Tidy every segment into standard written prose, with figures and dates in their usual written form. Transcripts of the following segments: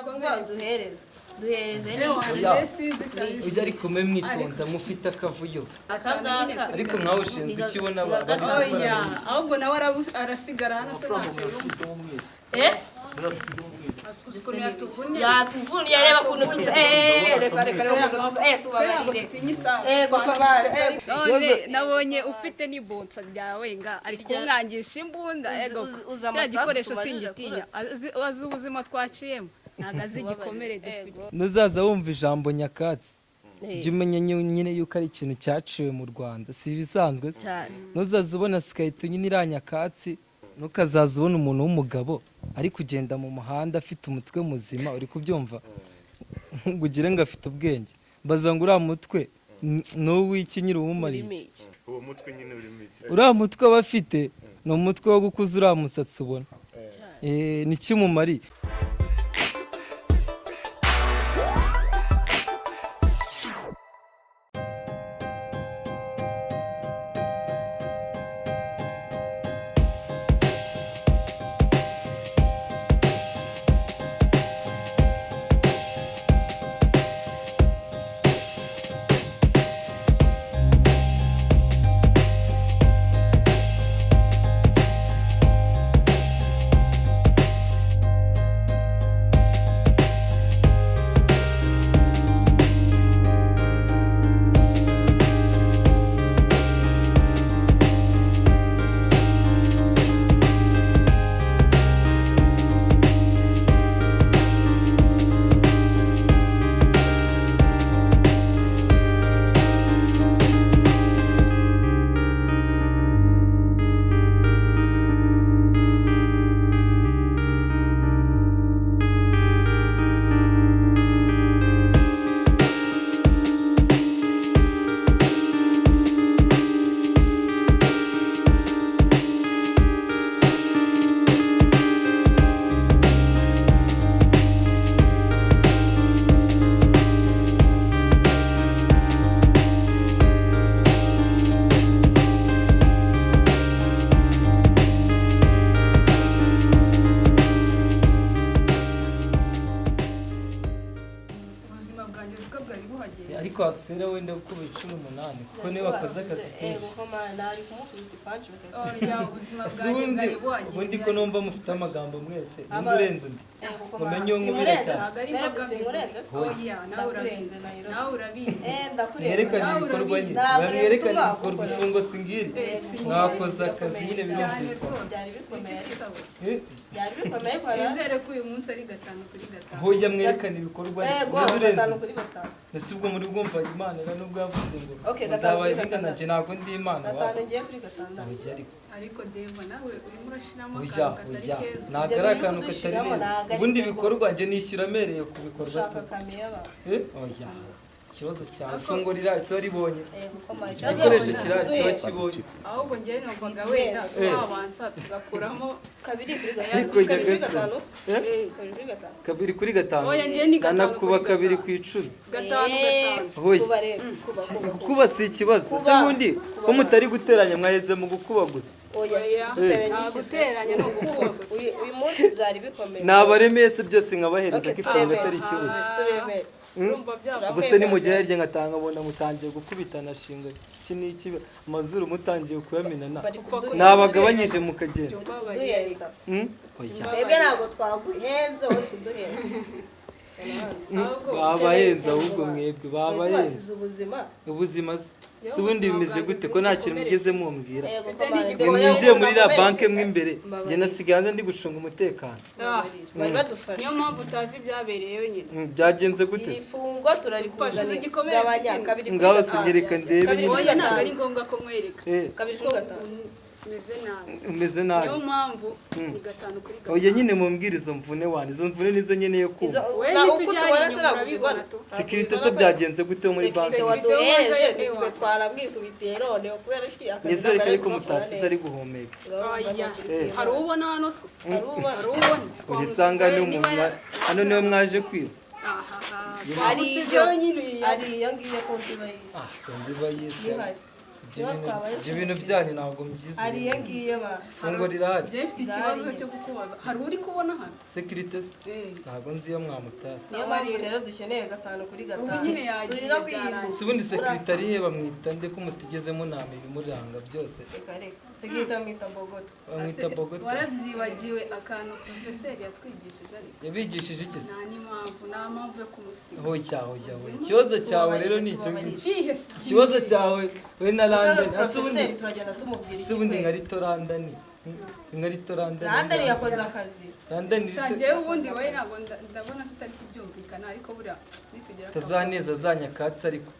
Vuba duhereze, duhereze. Oya. Njye sinzi kabisa. Ujya ariko mwe mwitonza, mufite akavuyo. Aka ngaka. Ariko nkawe ushinzwe iki? Ubona bari gukora Oya, ahubwo nawe arasigara hano se, ntacyo yumva. Eh. Ukuntu yatuvunnye. Yatuvunnye, reba ukuntu dusa. Reka, reka, reba ukuntu dusa. Twe ntabwo Tubabarire. dutinya isaha. Gukomara. None nabonye ufite n'ibonsa ryawe nga ari kumwangisha imbunda. Ego. Uzi Kiriya amasasu gikoresho tubajije. singitinya. Azi ubuzima twaciyemo, ntabwo azi igikomere dufite. Nuzaza wumva ijambo nyakatsi, jya umenya nyine yuko ari ikintu cyaciwe mu Rwanda, si ibisanzwe se? Cyane. Nuzaza ubona sikayito nyine iriya nyakatsi, ntukazaza ubona umuntu w'umugabo ari kugenda mu muhanda afite umutwe muzima, uri kubyumva, ngo ugire ngo afite ubwenge. Mbaza ngo uriya mutwe ni uw'iki nyiri uwumariye iki? Uwo mutwe nyine urimo iki? Uriya mutwe aba afite ni umutwe wo gukuza uriya musatsi ubona. Ni kimumariye. Ubuzima bwanjye bwo bwari buhageze. Ariko Axel wenda kuba 18, kuko niwe wakoze akazi kenshi. Nari kumukubita ipanci. Oya, ubuzima Ese bwanjye ubundi bwari buhageze. ubundi ko numva mufite amagambo mwese, ninde urenze undi? Mumenye uwo nkubira cyane. Ntabwo ari imboga. Oya, nawe urabizi, nawe urabizi. Mwerekane Nawe ibikorwa nyine. Ntabwo Mwerekane rero ibikorwa, ifungo singiri mwakoze akazi nyine, Cyane birumvikana. rwose. Byari bikomeye. Eh, Byari bikomeye kwa Nizere ko uyu munsi ari 5 kuri 5. Hoya, mwerekane ibikorwa, Ego. ninde urenze gatanu undi? kuri gatanu. Ese ubwo muri bwumva Imana rero nubwo yavuze ngo Okay, gatanu nzaba kuri ingana, gatandatu. njye ntabwo ndi Imana Gatanu wabo. ngiye kuri gatandatu. Oya, ariko Ariko Deva, nawe urimo urashiramo oya akantu katari oya keza. Ntabwo ari akantu katari neza. Ubundi ibikorwa njye nishyura amereye ku bikorwa Ushaka tu. kamiyo abantu. Oya, ikibazo cyawe, ifungo rirari se waribonye? Ego, koma. Igikoresho kirari se wakibonye? Ahubwo njyewe numvaga wenda wabanza tugakuramo Kabiri kuri gatanu. Ariko Kabiri kuri Nyagasani. gatanu. Eh? Kabiri kuri gatanu. 2 kuri 5. Oya, njyewe ni gatanu Anakuba kuri kabiri gatanu. ku icumi. Gatanu gatanu. Oya. Kuba rero, kuba, kuba, kuba. Kuba si ikibazo se? Kuba. Ubundi ko mutari guteranya, mwaheze mu gukuba gusa. Oya, si Oya. guteranya Nta iki se? guteranya, ni ugukuba gusa. Uyu munsi byari bikomeye. Nabaremeye se byose nkabahereza Okay, ko ifungo turemeye. atari ikibazo? Turemeye. Urumva byaba Ubwo se nimugera hirya ngatanga, mbona mutangiye gukubitana, shinga iki n'iki, amazuru mutangiye kuyamenana, Bari kuduhenda. nabagabanyije mukagenda. Byumva. Kuduhenda. Oya. Twebwe ntabwo twaguhenze, wowe kuduhenda. Ahubwo Babahenze ahubwo mwebwe, Twari babahenze. twasize ubuzima. Ubuzima se? Yewe, Si ubundi ubuzima bimeze bwanjye gute ko nta kintu uzi mugeze mumbwira? Yego, Mfite komanda. n'igikomere. Mwinjiye muri iriya banki mo imbere, Mbabarira. njye nasigaye hanze ndi gucunga umutekano. Ah, Bari badufashe. niyo mpamvu utazi ibyabereyeyo nyine. Byagenze gute Iri se? fungo turarikuzanira. Uzi igikomere Gabanya mfite? kabiri kuri Ngaho gatanu. sinyereka ndebe Kabiri nyine. kuri Oya, ntabwo gatanu. ari ngombwa ko nkwereka. Kabiri Kuko kuri gatanu. umeze nabi. Umeze nabi. Niyo mpamvu ni 5 kuri 5. Oya nyine, mumbwire izo mvune wani, izo mvune nizo nkeneye Izo kumva. We na uko nitujya tubona hariya se inyuma ntabwo urabibona ubibona. tu. Sécurité se byagenze gute muri banki? Sécurité waduhereje Sécurité nitwe twaramwikubitiye noneho kubera iki akazi Nizere ko ntabwo ari ariko kugakora mutasize neza. ari guhumeka. Oya. Eh. Hari ubona hano se? Hari ubona. Hari ubona? Urisanga ni umuntu hano niwe mwaje kwiba. Ahaha, Hari twamusizeyo nyine. Hari iyo ngiyo ku ndiba y'isi. Ah, ndiba yise. Nihari. Ibyo bintu byanyu ntabwo mbyize. Hari iyo ngiyo ba. Ifunguro rirahari. Njyewe mfite ikibazo cyo kukubaza, hari uri kubona hano? Sécurité se? Eh. Ntabwo nzi iyo mwamutasi. Niyo mpamvu rero dukeneye 5 kuri 5. Ubu nyine yagiye, Turi no byarangiye. kwihinduka. Si ubundi sécurité ari he? Bamwita nde ko mutigezemo nama ibimuranga byose? Reka reka, sécurité bamwita Bogota. Bamwita Bogota. Warabyibagiwe akantu porofeseri yatwigishije ariko? Yabigishije iki se? Nta n'impamvu, nta mpamvu yo kumusiga. Hoya hoya hoya, ikibazo cyawe rero ni icyo ngicyo. Ikihe se? Ikibazo cyawe we na London ase ubundi. Porofeseri turagenda tumubwira. Se ubundi nka Rito London, nka Rito London. Randari yakoze akazi. London. Sha, njyewe ubundi wowe ntabwo ndabona tutari kubyumvikana, ariko buriya nitugera Tazaneza za nyakatsi, ariko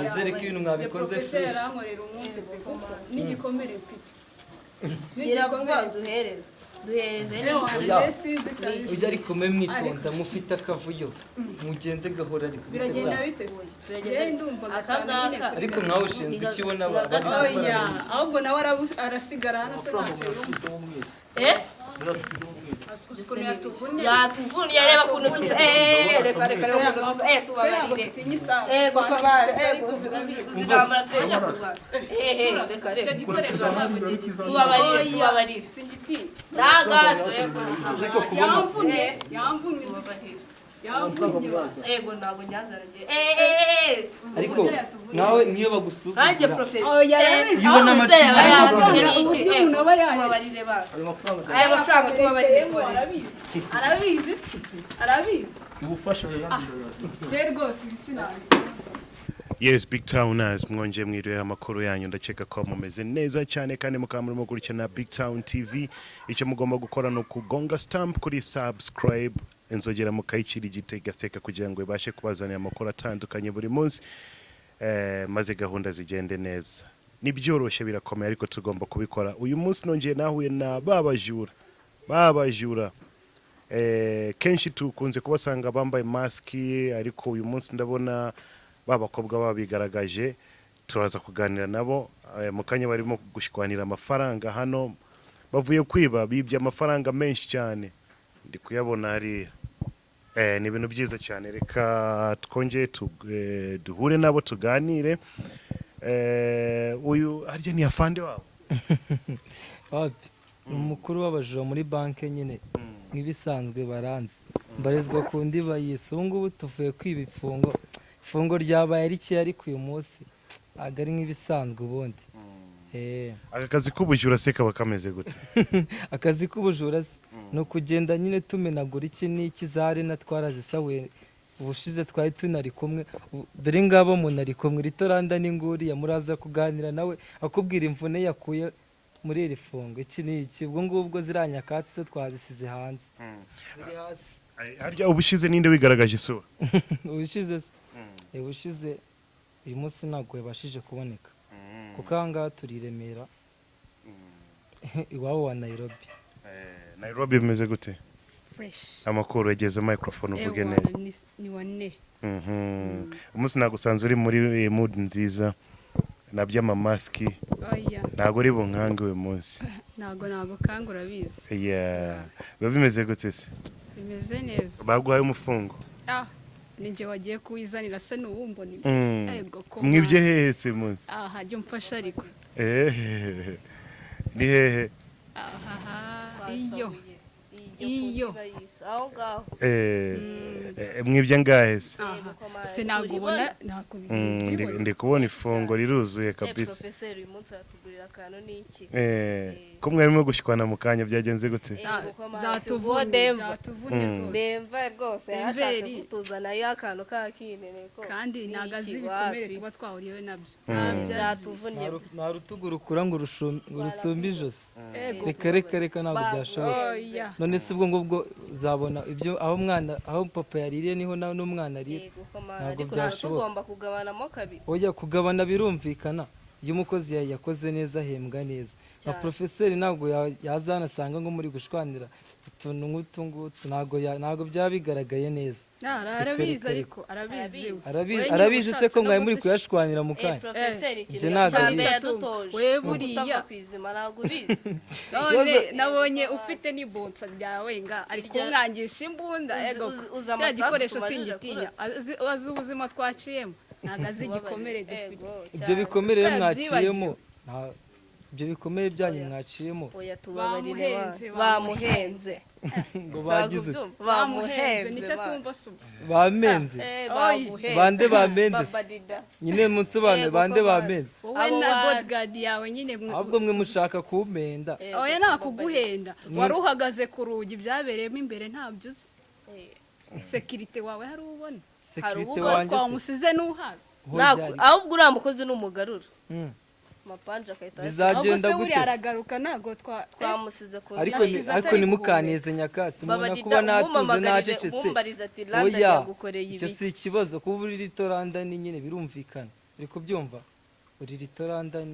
nizere ko ibintu mwabikoze porofeseri fresh. arankorera umunsi pe, kuko n'igikomere mfite. Gira vuba duhereze, duhereze. Oya. Njye sinzi kabisa. Ujya ariko mwe mwitonza, mufite akavuyo, mugende gahora ariko bite Biragenda byanyu? bite se? Njyewe ndumva 5 nyine kuri Ariko 5. nkawe ushinzwe iki? Ubona bari gukora Oya, neza. ahubwo nawe arasigara hano se, ntacyo yumva. Eh. Ukuntu yatuvunnye. Yatuvunnye, reba ukuntu dusa. Eh, reka reka, reba ukuntu dusa. Eh, Twe ntabwo tubabarire. dutinya isaha. Eh, gutabara, eh, Ariko urabizi. uzamara tweje kurwana. Eh eh, reka Icyo reka. gikoresho ntabwo gitinya. Tubabarire, Oya, tubabarire. singitinya. Ntagatwe. Ariko kubona Yamvunye, yamvunye, yamvunye. Ego, ntabwo njyazaragiye. Eh eh eh. Ariko nkawe nk'iyo bagusuzugura. Nanjye professor. Oya, arabizi. Iyo ubona Professor amacumu aba y'amafaranga. yavunnye iki? Uburyo umuntu aba yaye. Tubabarire ba. Ayo mafaranga. Aya mafaranga tubabarire. Yerekereyemo, arabizi, arabizi se, arabizi. Ubufasha. Njye rwose ibi sinabi. Yes, Big Towners, mwongeye mwiriwe. Amakuru yanyu? Ndakeka ko mumeze neza cyane kandi mukaba murimo gukurikirana Big Town TV. Icyo mugomba gukora ni ukugonga stamp kuri subscribe, inzogera mukayicira igiti igaseka kugira ngo ibashe kubazanira amakuru atandukanye buri munsi, maze gahunda zigende neza. Nibyoroshye, birakomeye, ariko tugomba kubikora. Uyu munsi nongeye nahuye na babajura, babajura. Kenshi tukunze kubasanga bambaye masiki, ariko uyu munsi ndabona ba bakobwa babigaragaje. Turaza kuganira nabo mu kanya. Barimo gushwanira amafaranga hano bavuye kwiba, bibye amafaranga menshi cyane, ndi kuyabona hariya. Ni ibintu byiza cyane. Reka twongere duhure nabo tuganire. Uyu harya ni afande wabo? Wapi, ni umukuru w'abajura muri banki nyine nk'ibisanzwe, baranzi, mbarizwa ku ndiba y'isi. Ubu ngubu tuvuye kwiba ifungo, ifungo ryabaye rikeya, ariko uyu munsi ntabwo ari nk'ibisanzwe ubundi. Aka kazi k'ubujura se kaba kameze gute? Akazi k'ubujura se ni ukugenda nyine tumenagura iki n'iki. Za arena twarazisahuye ubushize, twari tunari kumwe. Dore ngabo munari kumwe, Ritoranda n'inguriya, muraza kuganira nawe akubwira imvune yakuye muri iri fungo, iki n'iki. Ubwo ngubwo ziriya nyakatsi zo twazisize hanze, ziri hasi. Harya ubushize ninde wigaragaje isura? Ubushize se? Ubushize, uyu munsi ntabwo yabashije kuboneka kuko aha ngaha turi i Remera iwabo wa Nairobi. Nairobi bimeze gute? Fresh. Amakuru? Yageze microphone uvuge Ewa, neza. Ni wane. Umunsi ntabwo usanzwe uri muri mood nziza na by'amamasiki. Oya. Ntabwo uri bunkange uyu munsi. Ntabwo kanga, urabizi. Yeah. Biba bimeze gute se? Bimeze neza. Baguhaye umufungo? Ah, ni njye wagiye kuwizanira se, nuwumbona? Ego ko. Mwibye hehe se uyu munsi? Aha, jya umfasha ariko. Ni hehe? Ahaha, iyo iyo. Aho ngaho. Mwibye angahe se? Aha se ntabwo ubona, ntabwo mbibona. Ndi kubona ifungo riruzuye kabisa. Professor uyu munsi aratugurira akantu n'iki? Ko mwarimo gushwana mu kanya, byagenze gute? Byatuvunnye. Demva. Byatuvunnye rwose. Demva rwose yarashatse Demveri. kutuzanayo akantu kakinene ko. Kandi ntabwo azi N'iki, ibikomere wapi. tuba twahuriyeho nabyo, ntabyo azi. Byatuvunnye. Nta rutugu rukura ngo ngo rusumbe ijosi. Ego. Reka reka reka, ntabwo byashoboka. Oya. None se ubwo ngubwo uzabona ibyo aho mwana, aho papa yaririye niho nawe n'umwana arira. Yego, koma, Ntabwo ariko byashoboka. tugomba kugabanamo kabiri. Oya, kugabana birumvikana, iyo umukozi yakoze neza ahembwa neza. Nka Cyane. porofeseri ntabwo yaza hano asanga ngo muri gushwanira utuntu nk'utu ngutu, ntabwo byaba bigaragaye neza. Arabizi. Reka, reka. Ariko arabizi we. Arabizi. We nyine Arabizi se ushatse ko no mwari muri kuyashwanira mu Eh, kanya? professor, ikintu Ibyo ntabwo cya abizi. mbere yadutoje. We Ni buriya. ukutava ku izima, ntabwo ubizi. None nabonye ufite n'ibonsa ryawe nga ari kumwangisha imbunda. Ego. Uzi Kiriya amasasu gikoresho tumajije singitinya. Azi ubuzima twaciyemo. Ntabwo azi igikomere dufite. Ego, Ibyo cyane. bikomere rero Twabyibagiwe. mwaciyemo, ibyo bikomere byanyu mwaciyemo. Oya, tubabarire. Bamuhenze, Bamuhenze. Ngo bagize uti? Ntabwo ubyumva. Bamuhenze Bamuhenze nicyo ba- tumva se ubu. Bamenze? Eh, Oy. bamuhenze. Bande bamenze se? Babarira. Nyine munsobanure. Yego, Bande ko bana. bamenze? Wowe Abo na bantu. bodyguard yawe nyine Ahubwo mwe mushaka kumpenda. Yego, Oya, nakuguhenda, wari uhagaze ku rugi, byabereyemo imbere ntabyo uzi. Sécurité wawe hari ubona? Sécurité ubu wanjye se? Twamusize n'uhazi. Ho Ntabwo- byari- Ahubwo uriya mukozi ni umugarura amapanje agahita Bizagenda Ahubwo se gute buriya se? aragaruka, ntabwo twa Twamusize ku Ariko Yasize ariko atari ntimukaneze nyakatsi mubona Babarira, kuba natuze umumpamagarire, nacecetse. umumbarize ati London Oya, yagukoreye icyo ibiki? si ikibazo. Kuba uri Little London nyine birumvikana, uri kubyumva? Uri Little London,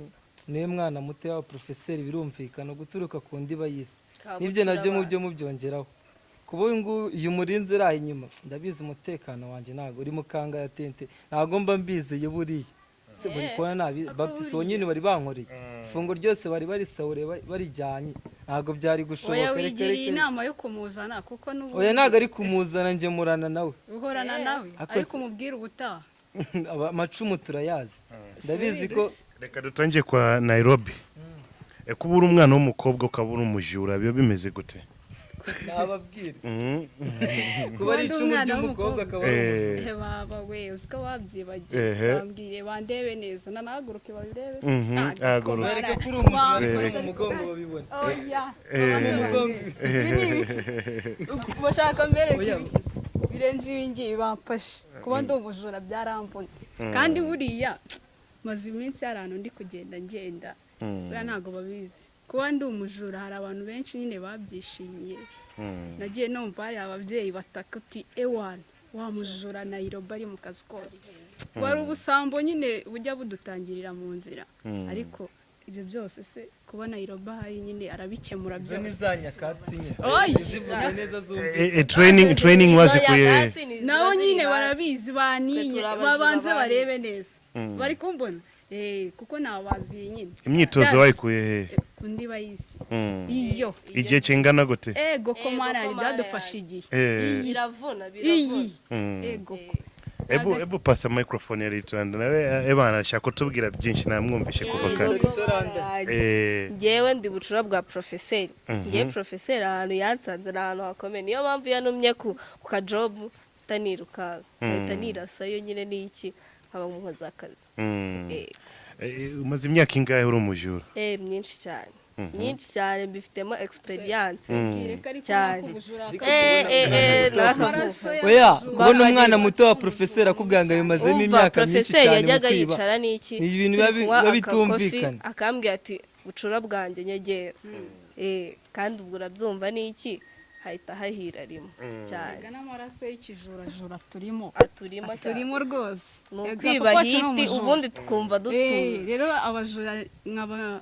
niwe mwana muto wa porofeseri, birumvikana guturuka ku ndiba y'isi. N'ibyo nabyo Kabucura. Mubyo mubyongeraho kuba uyu nguyu, uyu murinzi uri aho inyuma, ndabizi umutekano wanjye ntabwo uri mukanga ya tente, ntabwo mba mbizeye buriya se buri kubona nabi. Baptiste uwo nyine bari bankoreye ifunguro ryose, bari barisahuriye, barijyanye, ntabwo byari gushoboka. Oya, Reka, wigiriye reka. inama yo kumuzana kuko n'ubu Oya, ntabwo ari kumuzana, njye murana nawe. Uhorana nawe. Ako Ariko umubwire ubutaha. Amacumu turayazi, ndabizi ko Reka dutangire kwa Nairobi. Kuba uri umwana w'umukobwa ukaba uri umujura biba bimeze gute? Nababwira. Kuba ari Kuba ndi icumu umwana ry'umukobwa w'umukobwa. akaba ari Eh, Eh, baba we, uzi ko babyibagiwe? Bambwire bandebe neza, nanahaguruke babirebe se. Mhm, Ah, haguruka. Bereke ko uri umujura, ariko Bereke. mu mugongo babibona. Oya. Umugongo. Ibi ni ibiki bashaka mbereke? Oya. Ibiki se? Birenze ibi ngibi bamfashe. Kuba ndi umujura byaramvuna, kandi buriya maze iminsi hari ahantu ndi kugenda ngenda, buriya ntabwo babizi kuba ndi umujura. Hari abantu benshi nyine babyishimiye. Nagiye numva hari ababyeyi bataka uti: "Ewana wa mujura Nairobi ari mu kazi kose." Wari ubusambo nyine bujya budutangirira mu nzira, ariko ibyo byose se kuba Nairobi ahari nyine arabikemura Izo ni byose. za nyakatsi nyine. Oya. Zivuga neza zumva. Training wazikuye? Nabo nyine barabizi, baninye. Twe turabajura. Babanze Bandi. barebe neza, bari kumbona. Kuko nabaziye nyine. Imyitozo wayikuye he? Undi bayisi iyo. Igihe kingana gute? Ego ko Ego mana, ko mana. byadufashe igihe. Biravuna, biravuna. Iyi ego ko Ebu pasa microphone ya Ritonda nawe. Ebana ashaka kutubwira byinshi, namwumvishe kuva kare. Ngewe ndi bucura bwa porofeseri. Ngewe porofeseri ahantu yansanze ni ahantu hakomeye, niyo mpamvu yanumye ku kajobu mpita nkahita nirasayo nyine, n'iki nkaba nkoze akazi. Umaze imyaka ingahe uri umujura? Myinshi cyane, myinshi cyane, mbifitemo experience Bwire ko ariko cyane. nakubujura. Nakavuga. Oya, kubona umwana muto wa porofeseri akubwira ngo abimazemo Umva, imyaka myinshi porofeseri cyane mu yajyaga kwiba, yicara n'iki, ni ibintu turi biba kunywa biba akakofi, bitumvikana. Akambwira ati: "Bucura bwanjye, nyegera." Kandi ubwo urabyumva n'iki, hahita hahira rimwe cyane. Erega n'amaraso y'ikijurajura turimo. Aturimo cyane. Turimo rwose. Ni Erega ukwiba papa wacu ni hiti umujura. Ubundi tukumva dutuye. Rero abajura nkaba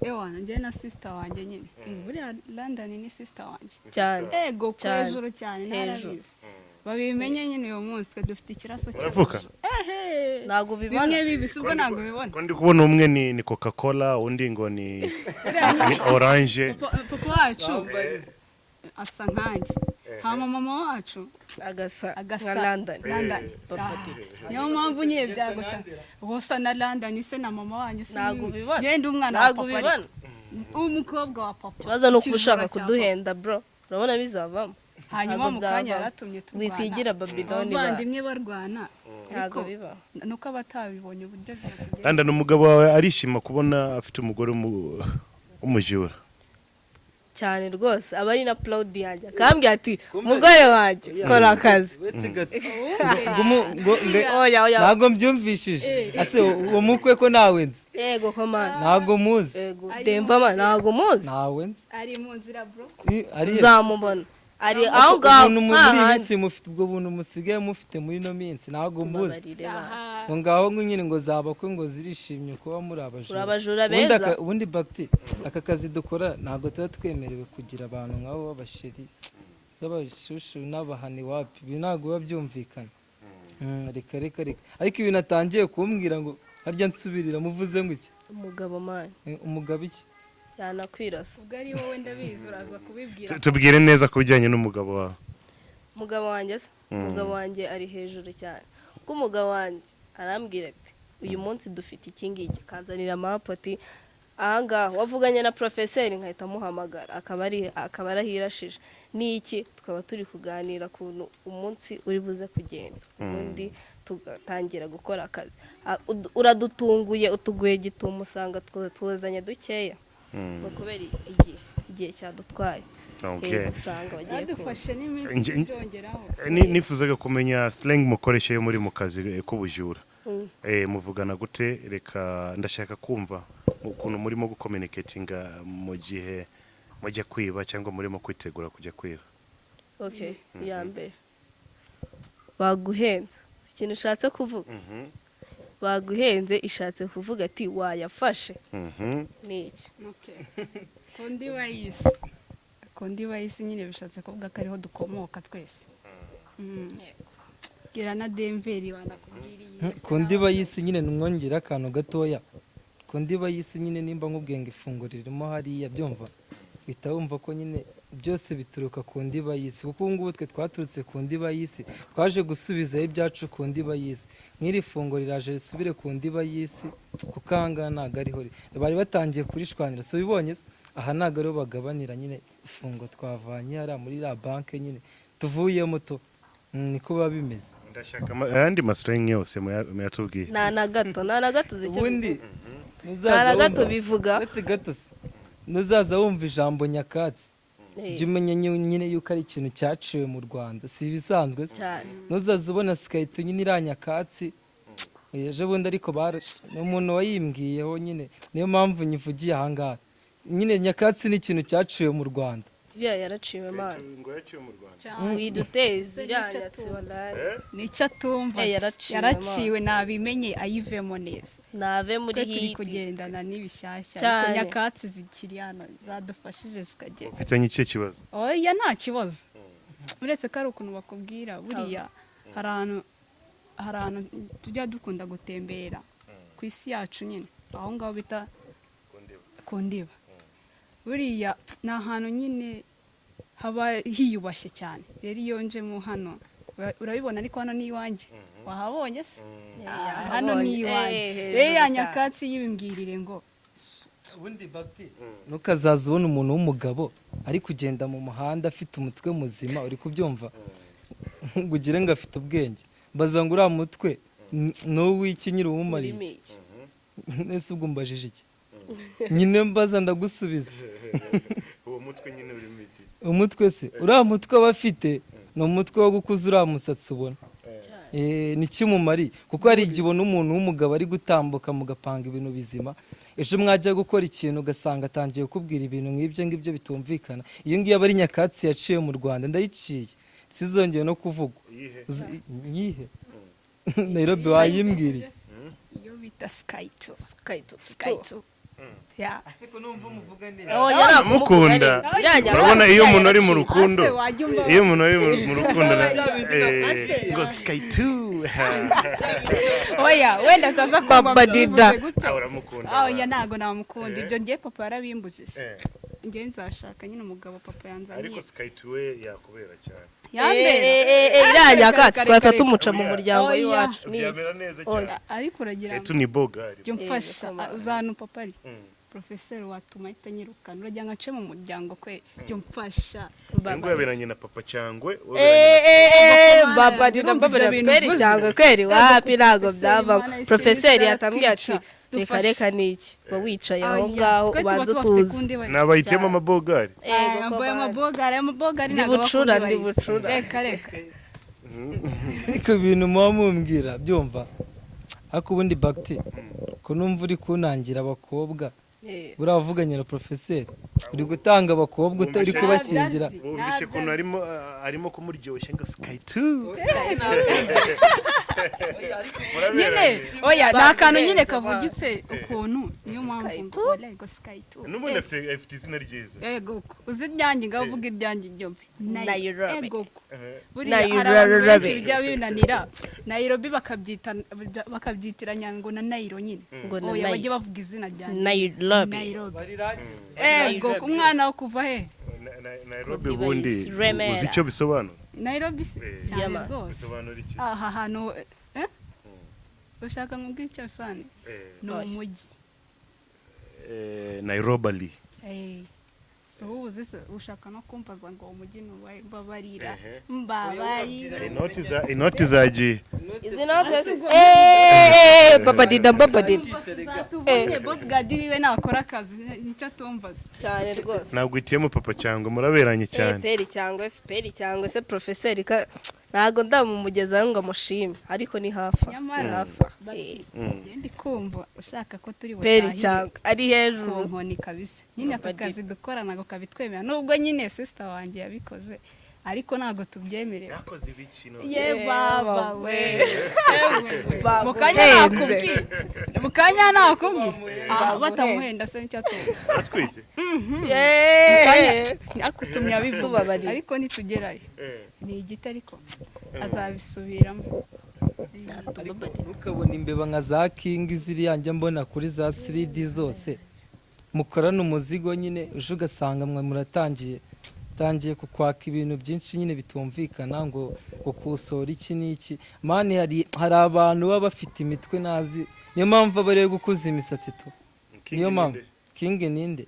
ewana njye na sister wanjye nyine. Buriya London ni sister wanjye. Cyane. Ego ko. Cyane. Hejuru cyane. Hejuru. Ntarabizi, babimenye nyine uyu munsi, twe dufite ikiraso. Uravuka? Ehe. Ntabwo ubibona. Bimwe bibisi ubwo ntabwo ubibona. Ko ndi kubona umwe ni Coca Cola, undi ngo ni orange. Papa wacu asa nkanjye, hama mama wacu agasa agasa nka London. London. Papa. Niyo mpamvu nyine byaguca usa na London se na mama wanyu si? Ntabwo ubibona. Ngende umwana wa Ntabwo papa ubibona. ariko. Umukobwa wa papa. Ikibazo ni uko uba Ikijura ushaka cya papa. kuduhenda bro, urabona bizavamo. Hanyuma Ntabwo mu kanya byavamo. yaratumye turwana. Wikwigira Babiloni ba. Abavandimwe barwana. Ntabwo Ariko biba. nuko abatabibonye uburyo byatugenda. London, umugabo wawe arishima kubona afite umugore w'umujura? Cyane rwose, aba ari na proud yanjye, akambwira ati: "Mugore wanjye, kora akazi." Uretse gato. Ngo Oya, oya. Ntabwo mbyumvishije ase uwo mukwe ko nawe nzi. Yego ko mana. Ntabwo muzi. Yego demva man, ntabwo muzi. Ntawe nzi. Ari mu nzira bro. Ari he? Uzamubona ari aho ngaho Ubuntu muri iyi hahandi. minsi mufite, ubwo buntu musigaye mufite muri ino minsi, ntabwo muzi. Tubabarire ba. Ngo ngaho ngo nyine ngo zabakwe ngo zirishimye kuba muri abajura. Turi abajura Ubundi beza. Ubundi bagiti aka kazi dukora ntabwo tuba twemerewe kugira abantu nk'abo b'abasheri b'abashushu n'abahani, wapi, ibi ntabwo biba byumvikana. Reka reka reka, ariko ibintu atangiye kumbwira ngo harya nsubirira muvuze ngo iki? Umugabo man. Umugabo iki? Yanakwirasa. Ubwo ari wowe ndabizi uraza kubibwira. Tubwire neza ku bijyanye n'umugabo wawe. Umugabo wanjye se? Umugabo wanjye ari hejuru cyane, kuko umugabo wanjye Arambwira ati uyu munsi dufite iki ngiki, kanzanira mapu, ati ahangaha wavuganye na porofeseri, nkahita amuhamagara, akaba arahirashije n'iki, tukaba turi kuganira ukuntu umunsi uri buze kugenda, ubundi tugatangira gukora akazi. Uradutunguye, utuguye gitumo, usanga tuzanye dukeya. Ni ukubera igihe cyadutwaye. Dusanga bagiye kuza. Yadufashe n'iminsi byongeraho. Nifuzaga kumenya slang mukoresha iyo muri mu kazi k'ubujura. Muvugana gute? Reka ndashaka kumva ukuntu murimo gucommunicatinga mu gihe mujya kwiba cyangwa murimo kwitegura kujya kwiba. Okay, iya mbere, baguhenze. Si ikintu ushatse kuvuga, baguhenze ishatse kuvuga ati wayafashe. Ni iki? Okay. Ku ndiba y'isi, ku ndiba y'isi nyine bishatse kuvuga ko ariho dukomoka twese. Bwira na Denveri wanakubwiriye. Ku ndiba y'isi nyine nimwongere akantu gatoya. Ku ndiba y'isi nyine, nimba nkubwiye ngo ifunguro ririmo hariya, byumva uhita wumva ko nyine byose bituruka ku ndiba y'isi, kuko ubu ngubu twe twaturutse ku ndiba y'isi, twaje gusubizayo ibyacu ku ndiba y'isi. Nk'iri funguro riraje risubire ku ndiba y'isi, kuko aha ngaha ntabwo ariho bari batangiye kurishwanira. Si ubibonye se? Aha ntabwo ariho bagabanira nyine ifunguro twavanye hariya muri iriya banke nyine tuvuyemo to. Niko biba bimeze. Ndashaka ayandi maslang yose muyatubwiye. Nta na gato, nta na gato uzi icyo Ubundi bivuga. nuzaza Nta na gato wumva- bivuga. Uretse gato se, nuzaza wumva ijambo nyakatsi, jya umenya nyine yuko ari ikintu cyaciwe mu Rwanda, si ibisanzwe se? Cyane. Nuzaza ubona sikayito nyine iriya nyakatsi ejo bundi, ariko ni umuntu wayimbwiyeho nyine, niyo mpamvu nyivugiye ahangaha. Nyine nyakatsi ni ikintu cyaciwe mu Rwanda. Iriya yaraciwe, mana. Ngo yaciwe mu Rwanda? Widuteze iriya Nicyo nyatsi, atumva. wallahi. Nicyo atumva. Yaraciwe, yaraciwe, nabimenye ayivemo neza. Nave muri Twe turi hipi. kugendana n'ibishyashya, Cyane. ariko nyakatsi zikiri hano zadufashije zikagenda. Ufitanye ikihe kibazo? Oya, nta kibazo, uretse ko ari ukuntu bakubwira. Buriya hari ahantu tujya dukunda gutemberera ku isi yacu nyine, aho ngaho bita ku ndiba. Buriya ni ahantu nyine haba hiyubashye cyane. Rero iyo njemo hano, urabibona, ariko hano ni iwanjye, wahabonye se? Ah, hano ni iwanjye. Hejuru Rero ya cyane. nyakatsi y'ibimbwirire ngo Ubundi bagti ntukazaza ubona umuntu w'umugabo ari kugenda mu muhanda afite umutwe muzima, uri kubyumva, ngo ugire ngo afite ubwenge. Mbaza ngo uriya mutwe ni uw'iki nyiri uwumariye Urimo iki? iki? Ese ubwo mbajije iki nyine? Mbaza ndagusubiza. Uwo mutwe nyine urimo iki? Umutwe se, uriya mutwe aba afite ni umutwe wo gukuza uriya musatsi ubona. Ni kimumari, kuko hari igihe ubona umuntu w'umugabo ari gutambuka mugapanga ibintu bizima, ejo mwajya gukora ikintu ugasanga atangiye kukubwira ibintu nk'ibyo ngibyo bitumvikana. Iyo ngiyo aba ari nyakatsi yaciye mu Rwanda, ndayiciye, sizongeye no kuvugwa. Iyihe? Nairobi wayimbwiriye. Iyo bita sikayito. Sikayito. Sikayito ya. Ariko numva umuvuga neza. Oya, Uramukunda. Urabona iyo umuntu ari mu rukundo, Ase wajya umva. iyo umuntu ari mu rukundo ngo sky two. Oya, wenda ataza kumva Papa Dida. mbivuze gutyo. Uramukunda? Oya, ntago namukunda. Ibyo ngiye papa yarabimbujije. Njye nzashaka nyine umugabo papa yanzaniye. Ariko sky two we yakubera cyane. Yambera. Iriya nyakatsi Kare, twahita kare, tumuca mu Oya. muryango Oya. w'iwacu. Ni iki? Byamera neza Oya. cyane. Ariko uragira Sky ngo two ni bogari. jya umfasha. Yego, Uza hano papa ari porofeseri, watuma ahita anyirukana. Uragira ngo ace mu muryango kwe? Jya umfasha. Uyu nguyu yaberanye na papa cyangwe. Baba Dida, Urumva baba ibyo bintu kweri uvuze? cyangwa kweri wapi, ntabwo Profeseri, byavamo. Imana y'isi Profeseri n'isi yatambwiye ati yaratwica. reka Dufashe. reka niki, ba wicaye aho Oya, ngaho twe tuba ubanza tubafite utuze. kundi bari. Nabayitiyemo amabogari. Ego, ko Ambaye bana. amabogari, amabogari Ndi ntabwo bucura, bakunda ndi ibarisi. bucura. Reka reka. Ariko ibintu muba mumbwira byumva, ariko ubundi bagti ko numva uri kunangira abakobwa, buriya wavuganye na porofeseri, uri gutanga abakobwa uri kubashyingira. Wumvishe ukuntu arimo kumuryoshya ngo sky two. Nyine oya, ni akantu nyine kavugitse ukuntu, niyo mpamvu ngo wallahi ngo sky two. N'ubundi afite izina ryiza. Yego ko uzi ibyanjye, ngaho uvuga ibyanjye byombi. Nairobi. Yego ko buriya hari abantu benshi bijya binanira Nairobi, bakabyita bakabyitiranya ngo na Nairo nyine. Ngo na Oya, Nairo. bajye bavuga izina ryanjye. Nairobi. Nairobi. Barirangize. Ego, umwana wo kuva he? Nairobi ubundi Remera. uzi icyo bisobanura? Nairobi se? Cyane Yama. rwose. Bisobanura iki? Aha hantu Ushaka nkubwire icyo bisobanuye? Ni Oya. umujyi. Nairobi. Si uwuzi se? Ushaka no kumbaza ngo umujyi ni uwahe? Mbabarira. Ehe. Mbabarira. Inoti zagiye. Izi note, eh, babadida babadida. Zatuvunye. Bodyguard wiwe nakora akazi, nicyo atumbaza. Cyane rwose. Ntabwo itiyemo papa cyangwa muraberanye cyane. Peri cyangwa se peri cyangwa se porofeseri, ntabwo ndamumugezaho ngo amushime, ariko ni hafi aho. Nyamara Hafi aho. njye ndi kumva ushaka ko turi Peri butahire cyangwa ari ku hejuru. nkoni kabisa nyine. Aka Babadida. kazi dukora ntabwo kabitwemera, nubwo nyine sister wanjye yabikoze, ariko ntabwo tubyemerewe. Yakoze ibiki? Ye baba we. Ewe, mu kanya Bamuhenze. nakubwiye, mu kanya nakubwiye. Ah, batamuhenda se nicyo atumva? Atwite. Yeee. Akutumye abivuga. Tubabarire. Ariko nitugerayo ni igiti, ariko azabisubiramo. Ariko ntukabone imbeba nka za kingi ziriya njya mbona kuri za 3D zose mukorana umuzigo nyine, uje ugasanga mwe muratangiye tangiye kukwaka ibintu byinshi nyine bitumvikana, ngo kusora iki n'iki. Man, hari abantu baba bafite imitwe nazi, niyo mpamvu aba ariyo gukuza imisatsi tu. Niyo mpamvu kingi ninde?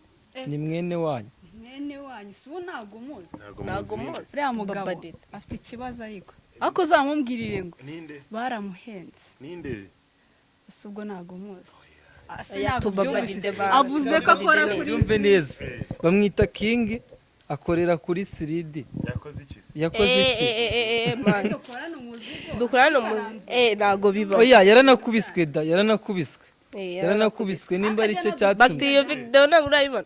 Ni mwene wanyu. Mwene wanyu si ubu, ntabwo umuzi. Ntabwo muzi. Uriya mugabo Babadida. afite ikibazo, ariko uzamubwirire ngo Ninde? baramuhenze. Ninde? Ese ubwo ntabwo umuzi? Ase Oya, ntabwo tubabarire byumvise. ba- Avuze ko akora kuri Byumve neza, bamwita kingi, akorera kuri 3D. Yakoze iki se? Yakoze iki? Man. Dukorana umuzigo. Dukorana umuzi, ntabwo bibaho. Oya, yaranakubiswe da, yaranakubiswe. Eh, Yaranakubiswe, nimba aricyo Bagti, cyatumye. iyo video ntabwo urayibona?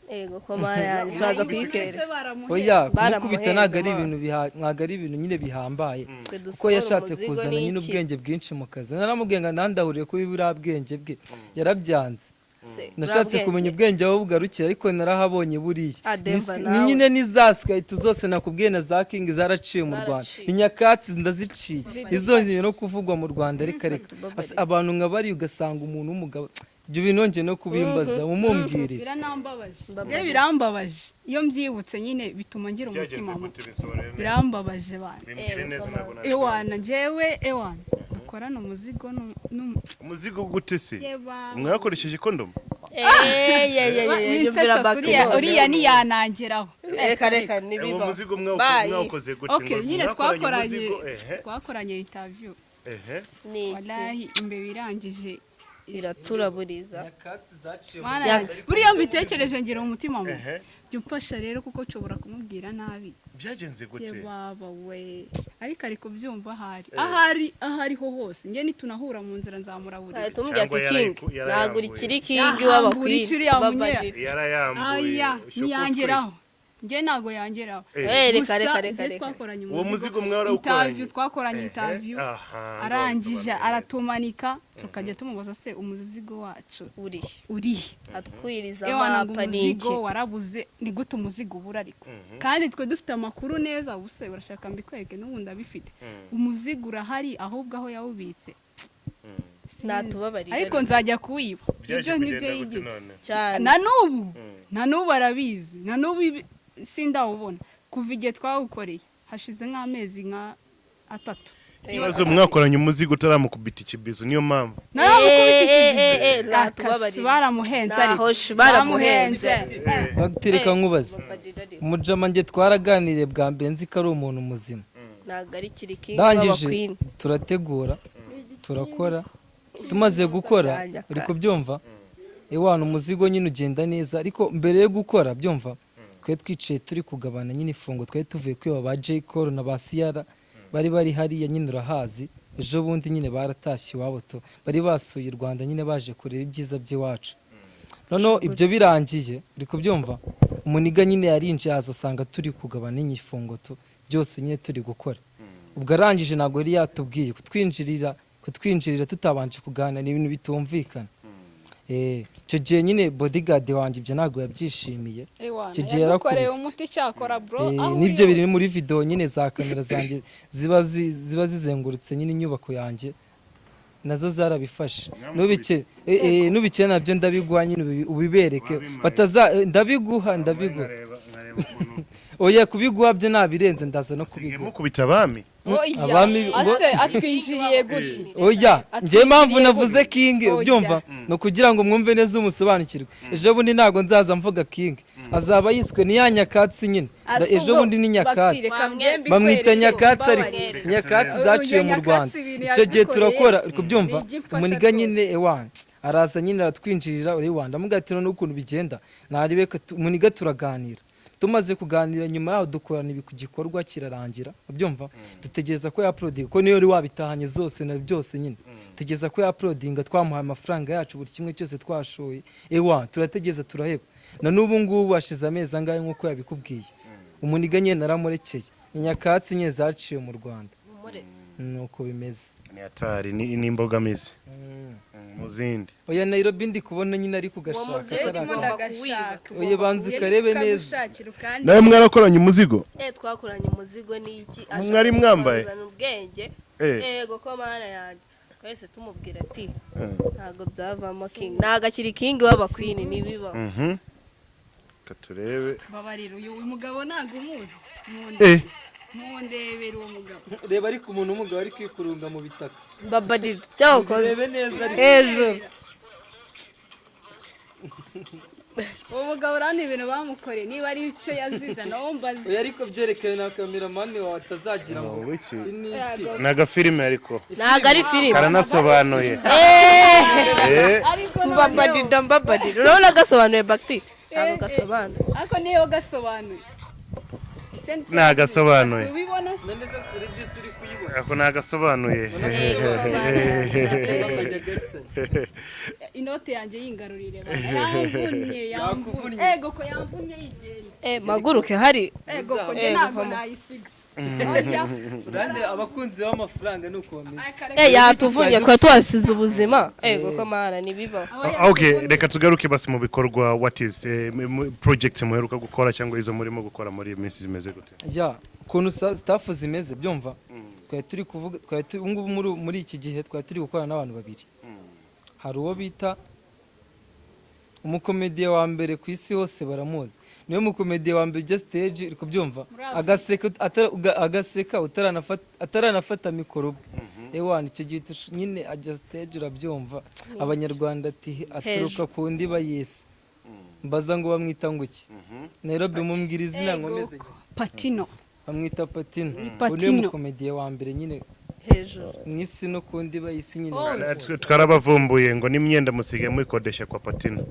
Ego koma yanjye, turaza kuyikwereka. Ese baramuhenze? Oya, Baramuhenze, kumukubita ntabwo ari man. ibintu ntabwo ari ibintu nyine bihambaye, Twe kuko dusohora yashatse umuzigo kuzana nyine n'iki? ubwenge bwinshi mu kazi. Naramubwiye ngo nandahuriye kuba buriya bwenge bwe, yarabyanze. Se, Nashatse buriya kumenya bwenge. ubwenge aho bugarukira, ariko narahabonye buriya. Ah, Demba Ni nawe. nyine ni za sikayiti zose nakubwiye na za kingi zaraciye mu Rwanda. Zaraciye. Ni nyakatsi ndaziciye, izongeye no kuvugwa mu Rwanda, reka reka. Tubabarire. Abantu nka bari, ugasanga umuntu w'umugabo, ibyo bintu nongeye no kubimbaza, mumumbwirire. Biranambabaje. Njye birambabaje iyo mbyibutse nyine, bituma ngira Byagenze umutima mubi. gute? Bisobanure neza. Birambabaje bana. Bimbwire neza, ntabwo Ewana, njyewe ewana dukorana umuzigo Umuzigo gute se? Yeba. Mwakoresheje kondomu? Eh, ye ye ye, yumvira Winsetsa. Bagti Uriya rwose. uriya ntiyanangeraho. Reka reka, Uwo ntibibaho. muzigo Bye. mwawukoze gute? Okay, Ngo nyine mwakoranye twakoranye umuzigo, ehe twakoranye interview. Ehe. Ni iki? Wallahi imbeba irangije Iraturaburiza. Nyakatsi zaciye mu Mana Ya- yanjye, buriya mbitekereje ngira umutima mubi. Ehe. Jya umfasha rero, kuko nshobora kumubwira nabi. Byagenze Ye gute? baba we, ariko ari kubyumva ahari, ahari aho ariho hose. Njye nitunahura mu nzira nzamuraburiza. Ahita umubwira ati Cyangwa king ntabwo yarayambuye. urikiri king Yahambura w'abakwini. ikiriya munyera. Yarayambuye. Aya Ushobora ntiyangeraho, njye ntabwo yangeraho. Eh, reka Gusa reka reka njye reka. twakoranye Uwo muzigo mwarawukoranye? Interview, twakoranye Ehe, interview. aha, Arangije ngaho sobanura. aratumanika, tukajya tumubaza se umuzigo wacu Uri urihe? Atwiriza Ewana ngo amapa n'iki? umuzigo warabuze. Ni gute umuzigo ubura ariko kandi twe dufite amakuru neza? Ubuse urashaka mbikwereke? N'ubundi abifite. Umuzigo urahari, ahubwo aho yawubitse sinzi. Natubabarire. Ariko nzajya kuwiba. Byaje Ibyo nibyo kugenda gute yigira. none? Cyane. Na n'ubu, na n'ubu arabizi, na n'ubu sindawubona kuva igihe twawukoreye, hashize nk'amezi nka 3. Ikibazo, mwakoranye umuzigo utaramukubita ikibizo, niyo mpamvu. Naramukubita Eh, eh, eh, ikibizo. natubabarire. Akasi, baramuhenze ariko. Naho shi, baramuhenze. Baramuhenze. Bagitereka nkubaze. Babadida ariko. Umujama njye twaraganiriye bwa mbere, nzi ko ari umuntu muzima. Ntabwo ari kiri king Ndangije w'abakwini. turategura, turakora, tumaze gukora, uri kubyumva, ewana umuzigo nyine ugenda neza. Ariko mbere yo gukora, byumva, twari twicaye turi kugabana nyine ifungo, twari tuvuye kwiba ba J Cole na ba Ciara bari bari hariya nyine, urahazi, ejo bundi nyine baratashye iwabo tu, bari basuye u Rwanda nyine baje kureba ibyiza by'iwacu. Noneho ibyo birangiye, uri kubyumva, umuniga nyine yarinjiye, aza asanga turi kugabana inyifungo tu, byose nyine turi gukora. Ubwo arangije, ntabwo yari yatubwiye, kutwinjirira tutabanje kuganira ni ibintu bitumvikana. Icyo gihe nyine bodyguard wanjye ibyo ntabwo yabyishimiye. Ewana, Icyo gihe yadukoreye yarakubiswe. umuti cyakora bro. Aho uri Nibyo biri hose. muri video nyine, za kamera zanjye ziba zizengurutse nyine inyubako yanjye, nazo zarabifashe. Nubike nabyo ndabiguha nyine, ubibereke. Wabimpaye. Bataza, ndabiguha, ndabiguha. Nkareba ukuntu Oya, kubiguha byo nabirenze, ndaza no usigaye kubiguha. mukubita abami. Oya, Abami ngo ase atwinjiriye gute? Oya, njye mpamvu navuze king, Oya. ubyumva, ni ukugira ngo mwumve neza, umusobanukirwe. Ejo bundi ntabwo nzaza mvuga king, azaba yiswe ni ya nyakatsi nyine. Ase Ejo ubwo bundi ni nyakatsi. Reka mbe Bamwita mbikwereke, nyakatsi, ariko mbabarire. nyakatsi Oya, zaciye mu nyakatsi Rwanda. ibintu Icyo gihe yadukoreye turakora, uri kubyumva? ni iby'imfasha Umuniga rwose. nyine ewana araza nyine aratwinjirira, uri wanda amugatira n'ukuntu bigenda narebe umuniga turaganira. Tumaze kuganira, nyuma yaho dukorana ibi gikorwa kirarangira, ubyumva? Dutegereza ko yauploadinga, kuko niyo wari wabitahanye zose na byose nyine. Tugeza ko yauploadinga, twamuhaye amafaranga yacu, buri kimwe cyose twashoye. Ewa, turategereza turaheba. Na n'ubu ngubu hashize amezi angahe nk'uko yabikubwiye. Umuniga nyine naramurekeye, ni nyakatsi nyine zaciye mu Rwanda. Umuretse. Nuko bimeze. Ni atari ni imbogamizi mu zindi. Oya, Nairobi ndi kubona nyine ari Uwo kugashaka muzigo atarakora. tugomba Ndagashaka. kuwiba. Oya, banza ukarebe neza. Ukagushakira ukandi. Nawe mwarakoranye umuzigo? Twakoranye umuzigo n'iki. Mwari mwambaye? Kuzana ubwenge. Yego ko mana yanjye, twese tumubwira ati ntabwo byavamo king, ntabwo akiri king w'aba queen, ntibibaho. Reka turebe. Babarira, uyu mugabo ntabwo umuzi. Mundebere uwo mugabo. Reba ariko umuntu w'umugabo ari kwikurunga mu bitaka. Mbabarira, cyakoze. Rebe neza ariko. Hejuru. Uwo mugabo urabona ibintu bamukoreye, niba ari icyo yazize nawo mbaze. Oya, ariko byerekanye na cameraman wawe atazagira ngo Ni iki? iki ni iki. Ni agafilime ariko. Ntabwo ari filime. Karanasobanuye. Ariko noneho Mbabarira, mbabarira, urabona gasobanuye bagiti, ntabwo gasobanuye. Ariko niyo gasobanuye. Icyo ni cyo. Nagasobanuye. Si ubibona se? None se serivisi uri kuyibona? Ako nagasobanuye. Nyagasani. Inote yanjye yingarurire bana. Yamvunnye, yamvunnye. Ego ko yamvunnye, yigenda. Maguruke hari. Ego ko njye Ego, ntabwo koma. nayisiga. Oya. Urande abakunzi b'amafaranga ni uko bameze. Yatuvunnye, twari tuhasize ubuzima. Ego ko mana, ntibibaho. Okay, reka tugaruke basi mu bikorwa. What is project muheruka gukora cyangwa izo murimo gukora muri iyi minsi zimeze gute? Ya, ukuntu staff zimeze, byumva, twari turi kuvuga, twari turi ubu ngubu muri iki gihe twari turi gukorana n'abantu babiri. Hari uwo bita umukomediye wa mbere ku isi hose, baramuzi, niwe mukomediye wa mbere ujya stage, uri kubyumva, agaseka agaseka ataranafata mikoro ubwe. Ewana, icyo gihe nyine ajya stage, urabyumva, abanyarwanda ati aturuka ku ndiba y'isi. Mbaza ngo bamwita ngo iki? Nairobi, mumbwira izina nkomeze. Patino. Bamwita Patino. Ni Uyu niwe Patino. mukomediye wa mbere nyine Hejuru. mu isi no ku ndiba y'isi nyine. Hose. Twarabavumbuye ngo n'imyenda musigaye muyikodesha kwa Patino.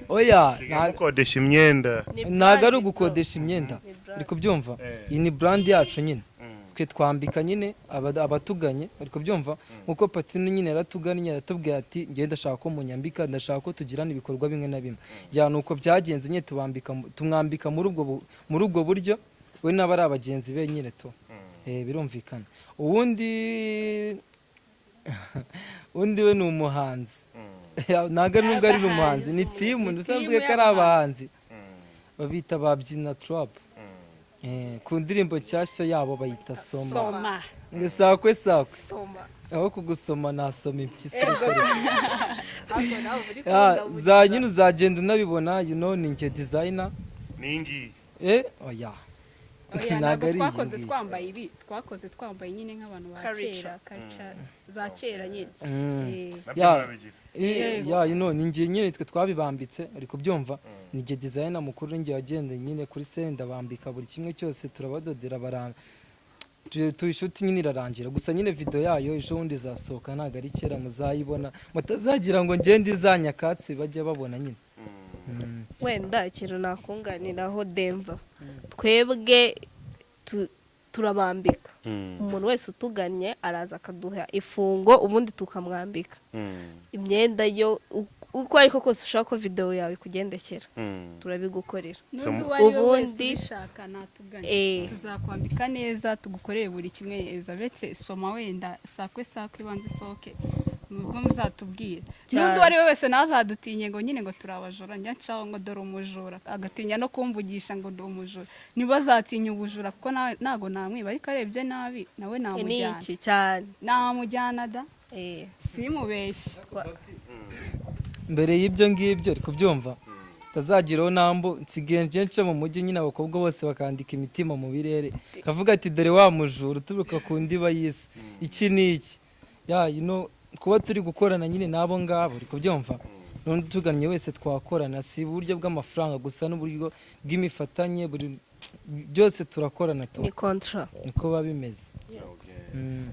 Oya. Musigaye mukodesha imyenda. Ntabwo ari ugukodesha imyenda, uri kubyumva? Iyi ni brand yacu nyine, twe twambika nyine abatuganye, uri kubyumva? Nkuko Patino nyine yaratugannye, yaratubwiye ati njye ndashaka ko munyambika, ndashaka ko tugirana ibikorwa bimwe na bimwe. Ya, nuko byagenze nyine, tubambika, tumwambika muri ubwo buryo, we n'aba ari abagenzi be nyine tu. Birumvikana. Uwundi undi we ni umuhanzi, ntabwo ari, nubwo ari umuhanzi, ni team. Ni Usanzwe team ko ari abahanzi babita babyina trap. Ku ndirimbo nshyashya yabo bayita Soma. Soma. Ngo sakwe sakwe. Soma. Aho kugusoma nasoma impyisi. Ariko nawe uri Ya, kubungabunga. za nyine uzagenda unabibona, you know, ni njye designer. Ni ngiyi. Oya. Oya, Ntabwo ntabwo ari iyi twakoze ngiyi. twambaye ibi, twakoze twambaye nyine nk'abantu ba Culture. kera, culture za kera nyine. Nabyo Ya. murabigira. Ya, you know, ni njye nyine, twe twabibambitse, uri kubyumva? Ni njye designer mukuru, ni njye wagendeye nyine kuri scène, ndabambika buri kimwe cyose, turabadodera, bara tuyishuti nyine irarangira. Gusa nyine video yayo ejo bundi izasohoka, ntabwo ari kera muzayibona, mutazagira ngo ngende iza nyakatsi bajya babona nyine. Wenda ikintu nakunganiraho Demva, twebwe turabambika. Umuntu wese utugannye araza akaduha ifungo, ubundi tukamwambika imyenda yo uko ariko kose ushaka ko video yawe ikugendekera, turabigukorera. N'undi uwo ari we wese Ubundi ubishaka natugane, tuzakwambika neza, tugukorere buri kimwe neza. Uretse Soma, wenda Sakwe Sakwe ibanze isohoke nubwo muzatubwira. Cyane. N'undi uwo ari we wese ntazadutinye ngo nyine ngo turabajura, njya ncaho ngo dore umujura, agatinya no kumvugisha ngo ndi umujura. Ntibazatinya ubujura kuko ntago namwiba, ariko arebye nabi nawe Ni namujyana. iki cyane. Namujyana da, simubeshye. Mbere y'ibyo ngibyo, uri kubyumva? Utazagiraho nambo nsigaye nce mu mujyi nyine, abakobwa bose bakandika imitima mu birere, kavuga ati dore wa mujura uturuka ku ndiba y'isi, iki ni iki ya kuba turi gukorana nyine n'abo ngabo, uri kubyumva. N'undi tugannye wese twakorana, si uburyo bw'amafaranga gusa, n'uburyo bw'imifatanye, buri byose turakorana tu. Ni contrat. Niko biba bimeze.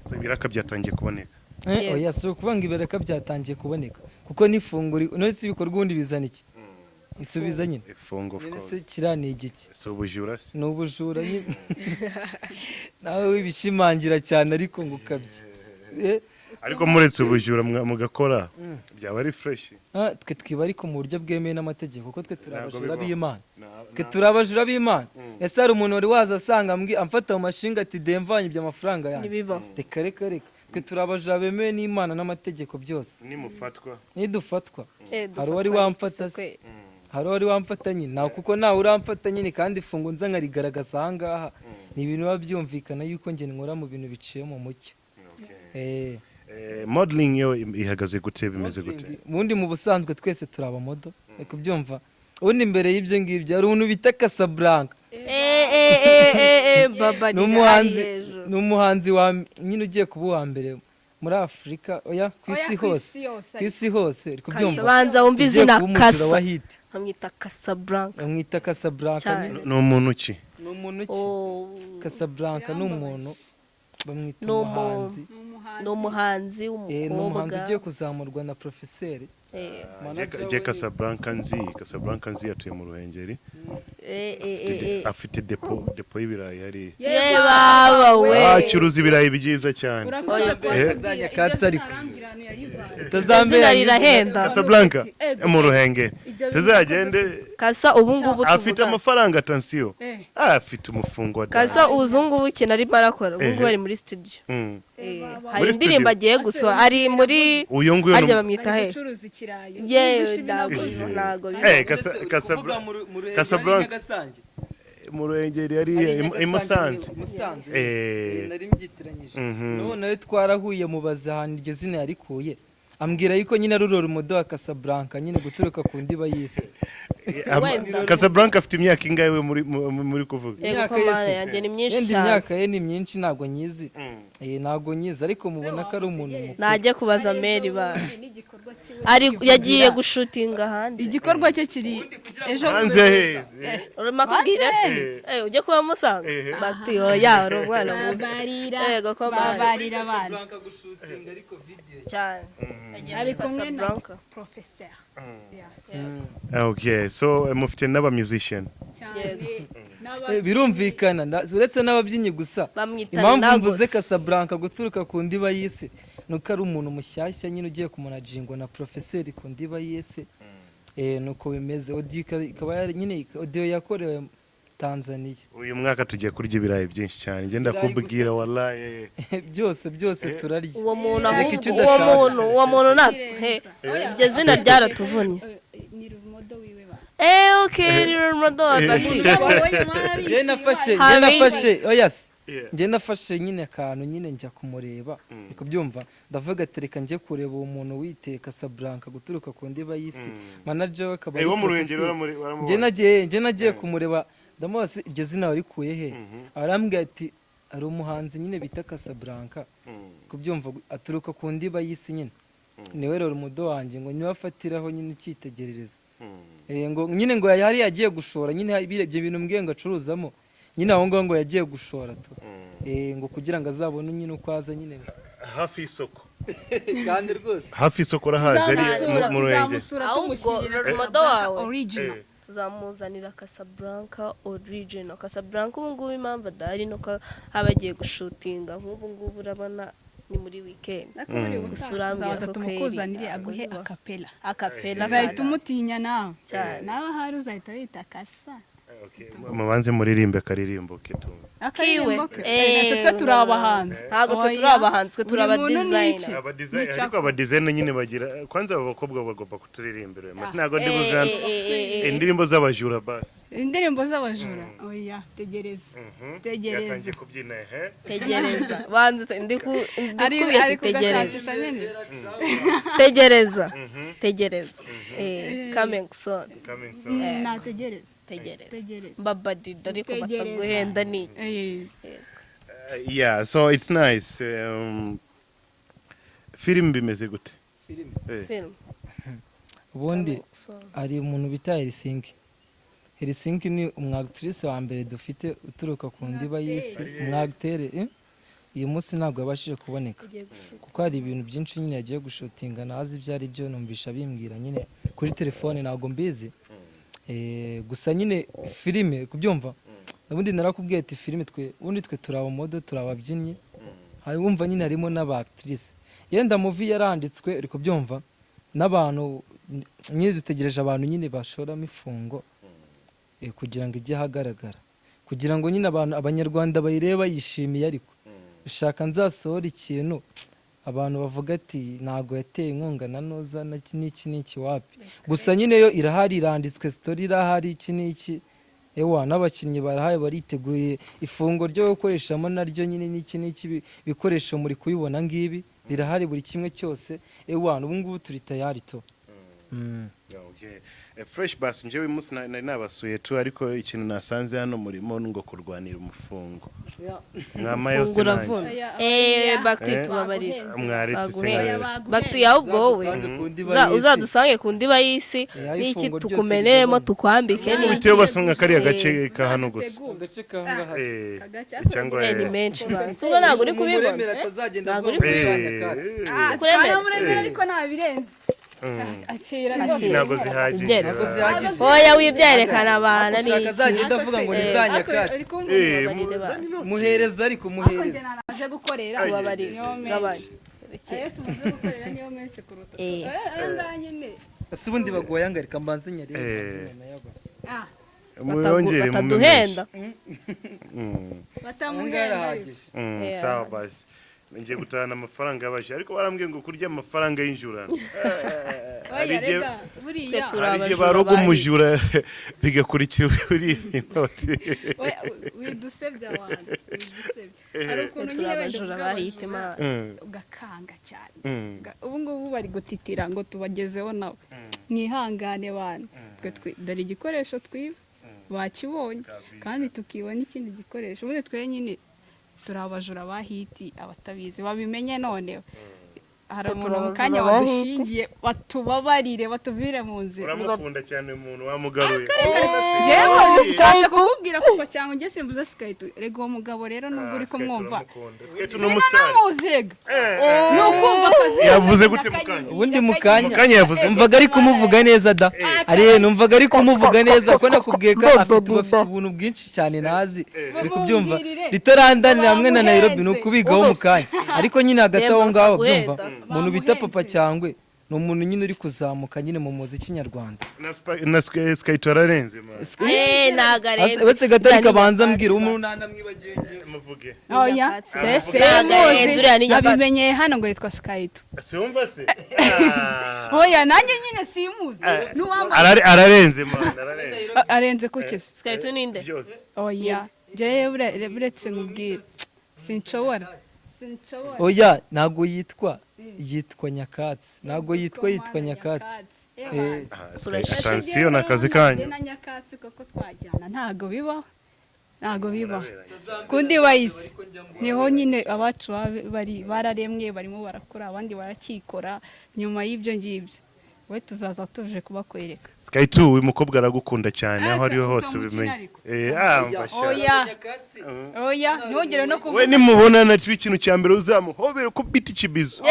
So ibiraka byatangiye kuboneka? Yego. Oya, si ukuvuga ngo ibiraka byatangiye kuboneka, kuko n'ifunguro none si ibikorwa ubundi bizana iki? Nsubiza nyine. Ifungo, of None se course. kiriya ni igiki? Si ubujura se? Ni ubujura nyine, nawe wibishimangira cyane ariko ngo ukabye. Ariko muretse ubujura mugakora byaba ari fresh. Twe twiba ariko mu buryo bwemewe n'amategeko, kuko twe turi Ntabwo abajura bibaho. b'Imana. Twe turi abajura b'Imana. Ese hari umuntu wari waza asanga amfata mu mashinga ati demvanye ibyo amafaranga yanjye? Ntibibaho. Reka reka reka, twe turi abajura bemewe n'Imana n'amategeko byose. Nimufatwa? Nidufatwa, hari uwari Dufatwa wamfata n'iki se? se? Hari uwari wamfata nyine? Nta, kuko nawe uramfata nyine, kandi ifungo nza nkarigaragaza aha ngaha. Ni ibintu biba byumvikana yuko njye nkora mu bintu biciye mu mucyo. Modeling yo ihagaze gute, bimeze gute? Ubundi mu busanzwe twese turi aba model, uri kubyumva. Ubundi mbere y'ibyo ngibyo hari umuntu bita Casablanca. Baba Ni umuhanzi, ni umuhanzi wa nyine ugiye kuba uwa mbere muri Afurika, oya, ku isi Oya, ku hose. isi yose. Ku isi hose, uri kubyumva. Banza wumve Ugiye izina kuba umujura Kasa. wa hit. Bamwita Casablanca. Bamwita Casablanca. Cyane. Nyine. Ni umuntu ki? Ni umuntu ki? Oh, Casablanca ni umuntu bamwita Ni umuhanzi. Ni umuhanzi Ni umuhanzi w'umukobwa. ugiye kuzamurwa na profeseri. Manager Je we- Casablanca nzi atuye mu Ruhengeri. Afite depo y'ibirayi hariya. Ye baba we! Acuruza ibirayi byiza cyane. Urakoze kubatubwira. Azanya katsi ariko. Arambwira ahantu yayivanye. Utazambera Izina rirahenda. Casablanca mu Ruhengeri, tuzagende. Kasa ubu ngubu Afite tuvuga amafaranga, attention, afite umufungo wa Kasa ubu ngubu ikintu arimo arakora ubu ngubu ari muri studio. Hari Muri indirimbo studio? agiye gusohora, ari muri Uyu nguyu harya bamwita Ari he? gucuruza ikirayi. Yewe, Yumvishe ntabwo ibinago. ntabwo Casablanca mu Ruhengeri yari i Musanze. Musanze. Nari mbyitiranyije. N'ubu nawe twarahuye, mubaza ahantu iryo zina yarikuye, ambwira yuko nyine ari urora umudo wa Casablanca nyine guturuka ku ndiba y'isi. Wenda. Casablanca afite imyaka ingahe we muri muri kuvuga? Yego, Imyaka ko ye mana se? yanjye, ni myinshi Yenda cyane. imyaka ye ni myinshi, ntabwo nyizi. Ntabwo nyizi, ariko mubona ko ari umuntu mukuru. Najya kubaza Mary ba N'igikorwa cyiwe ari yagiye gushutinga hanze. Igikorwa cye kiri ejo. Hanze he? Urimo kubwira se? Ujye kuba musanga bati oya, uri umwana mubi. Babarira. Yego, ko mana. Babarira abana. Casablanca gushutinga ariko video. Cyane. Yagiye Ari muri kumwe na Casablanca. professeur. Yeah. Okay, so mufite n'aba musician? Cyane. Birumvikana, uretse n'ababyinnyi gusa. Bamwita Impamvu Lagos. mvuze Casablanca guturuka ku ndiba y'isi nuko ari umuntu mushyashya nyine ugiye kumunajingwa na profeseri ku ndiba y'isi. Nuko bimeze. Audio ikaba nyine audio yakorewe Tanzania. Uyu mwaka tugiye kurya ibirayi byinshi cyane, ngenda Ibirayi kubwira. gusa se. Wallahi. Byose byose turarya. Uwo muntu Kereka ahubwo icyo uwo udashaka. muntu, uwo muntu na he, iryo zina ryaratuvunnye. Ni rumodo wiwe ba. Okay, ni Ronaldo bati. Njye nafashe njye Hari- nafashe oya se. Yeah. Njye nafashe nyine akantu nyine njya kumureba, uri kubyumva, ndavuga ati reka njye kureba uwo muntu witeye Casablanca guturuka ku ndiba y'isi, manager we akaba ari Wo mu Ruhengeri. professeur. Waramubonye? Njye nagiye kumureba, ndamubaza iryo zina warikuye he? Arambwira ati hari umuhanzi nyine bita Casablanca, kubyumva, aturuka ku ndiba y'isi nyine, niwe rero umudo wanjye, ngo niwe afatiraho nyine icyitegererezo. Ngo nyine ngo yari yagiye gushora nyine ibyo bintu mbwiye ngo acuruzamo nyine aho ngaho, ngo yagiye gushora tu. Ngo kugira ngo azabone nyine uko aza nyine. Hafi y'isoko. Cyane rwose. Hafi y'isoko urahazi, ari Tuzamusura, mu Ruhengeri. tuzamusura Ahubwo tumushyirira Ronaldo wawe. original. Tuzamuzanira Casablanca original. Casablanca ubu ngubu impamvu adahari nuko aba agiye gushutinga nk'ubu ngubu, urabona ni muri weekend. Ariko buri Gusa ubutaha urambwira tuzaza ko tumukuzanire Kelly aguhe ntabwo acapella. Acapella. Uzahita umutinya nawe. Cyane. Nawe ahari uzahita wita Kasa. Okay, mubanze muririmbe akaririmbo kitu. Akaririmbo ke. Kiwe. Eh, Ese twe turi abahanzi. Ntabwo twe turi Oya. abahanzi, twe turi Buri muntu ni aba iki? designer. Aba design, Ni ariko aba designer nyine bagira kwanza aba bakobwa bagomba kuturirimbira. Mas ntabwo ndi buvana indirimbo z'abajura basi. Indirimbo z'abajura. Oya, tegereza. Tegereza. Yatangiye kubyina ehe. Tegereza, banza ndi ku ndi Ari kubwira ari ati tegereza. kugashakisha nyine. Tegereza, tegereza, coming soon. Coming soon. Nategereza. Tegereza. Tegereza. Mbabadida ariko Tegereza. bataguhenda ni iki? Yeah, so it's nice. Film bimeze gute? Film. Ubundi Coming soon. hari umuntu bita Helsinki. Helsinki ni umwactrice wa mbere dufite uturuka ku ndiba y'isi, umwacteur. Uyu munsi ntabwo yabashije kuboneka Ugiye gushuka. kuko hari ibintu byinshi nyine yagiye gushootinga, ntazi ibyo ari byo, numvisha bimbwira nyine kuri telefone, ntabwo mbizi. Gusa nyine filime kubyumva, ubundi narakubwiye ati filime twe, ubundi twe turi abamodel, turi ababyinnyi, hari wumva nyine harimo n'aba actrice. Yenda movie yaranditswe, uri kubyumva, n'abantu nyine dutegereje abantu nyine bashoramo ifungo, kugira ngo ijye ahagaragara, kugira ngo nyine abantu abanyarwanda bayirebe bayishimiye. Ariko ushaka nzasohora ikintu abantu bavuga ati ntabwo yateye inkunga na noza na iki n'iki n'iki, wapi. Gusa nyine yo irahari, iranditswe, story irahari, iki n'iki, ewa n'abakinnyi barahari, bariteguye. Ifungo ryo gukoreshamo naryo nyine n'iki n'iki, bikoresho muri kubibona ngibi birahari, buri kimwe cyose, ewa ubu ngubu turi tayari to. Okay. Fresh bus, njyewe uyu munsi nari nabasuye tu, ariko ikintu nasanze hano murimo ngo kurwanira umufungo mwama yose Fungura nanjye. vuna. Oya, Eh, Bakti, Eh. tubabarira. Mwaretse se Baguhenda. nkawe. Bakti, ahubwo wowe Uzadusange ku ndiba y'isi. Uzadusange ku ndiba y'isi Eh, aho n'iki ifunguro ryose tukumeneremo rigabanya. tukwambike n'iki. Bitewe basanga kariya gace ka hano gusa. Agace kanga hasi. Cyangwa Eh, ni menshi basi ubwo ntabwo uri kubibona. Mumuremere atazagenda Ntabwo avuga uri ngo kubibona. nyakatsi. Kuremera. Twanamuremera ariko ntabirenze. Akira. Akira. Ntabwo zihagije. Ibyera. Ntabwo zihagije. Oya, wibyerekana abantu Ushaka n'iki. azagenda avuga ngo ni za nyakatsi. Tubabarire ba. Muhereza, ariko muhereza. Naje gukorera Tubabarire. niyo menshi. Gabanya. Ayo tumaze gukorera niyo menshi kuruta ayo ngaya nyine. Ese ubundi baguha yangarika mbanze nyarebe, mbanze nayabona. Ah, Muyongere mu Bataduhenda. Aya ngaya batamuhenda ariko. arahagije. Yeah. Sawa basi, ngiye gutahana amafaranga y'abaje, ariko barambwiye ngo kurya amafaranga y'injurano Oya, rega buriya Twe turi hari igihe abajura baroga bahiye. umujura bigakurikira uriya inoti. Oya, widusebya abantu, widusebya. Hari ukuntu Twe turi nyine wenda abajura uvuga bahita abajura, Imana. ugakanga cyane. Ubu ngubu bari gutitira ngo tubagezeho nabo. Mwihangane bantu, twe dore igikoresho twiba bakibonye, kandi tukiba n'ikindi gikoresho. Ubundi twe nyine turi abajura ba hit, abatabizi babimenye. Noneho hari Twe umuntu turi mu kanya abajura ba hit. wadushingiye, batubabarire batuvire mu nzira. Uramukunda cyane uyu muntu wamugaruye. Njyewe nshatse kukubwira kuko cyangwa njye simbuze Sikayito. Rega uwo mugabo rero nubwo uri kumwumva, Skate ni umusitari. sinamuzi rega, ni ukumva akazi. Yavuze gute mu kanya? Ubundi mu kanya Mu kanya yavuze gute? Numvaga ari kumuvuga neza da, ari numvaga ari kumuvuga neza ko nakubwiye ko afite ubu, afite ubuntu bwinshi cyane ntazi, uri kubyumva, ritarandanira hamwe na Nairobi ni ukubigaho mu kanya. Ariko nyine hagati aho ngaho byumva, umuntu bita Papa Cyangwe ni umuntu nyine uri kuzamuka nyine mu muziki nyarwanda. Na Skate ararenze man. Eh, ntabwo arenze. Uretse gato ariko abanza mbwira umuntu ntanamwibagiwe ngewe. Muvuge. Oya, Nyakatsi. sese Ntabwo arenze, uriya ni muzi nyakatsi. nabimenyeye hano ngo yitwa Sikayito. Siwumva se? Oya, nanjye nyine simuzi n'uwambaye. Ararenze man, ararenze. Arenze kuki se? Sikayito ninde? Byose. Oya, njyewe buretse nkubwire, sinshobora, sinshobora. Oya, ntabwo yitwa, yitwa Nyakatsi, ntabwo yitwa, yitwa Nyakatsi. Eh, Attention n'akazi kanyu. Na nyakatsi koko twajyana? Ntabwo bibaho, ntabwo bibaho. Ku ndiba y'isi niho nyine abacu baba bari bararemwe, barimo barakora, abandi barakikora. Nyuma y'ibyo ngibyo we tuzaza tuje kubakwereka. Sky 2, uyu mukobwa aragukunda cyane aho ariho hose Utamukina ubimenye. ariko. Eh, ah, mfasha. Oya, oya, ntugere no kuvuga. We nimubonana tu, ikintu cya mbere uzamuhobera ko biti kibizo.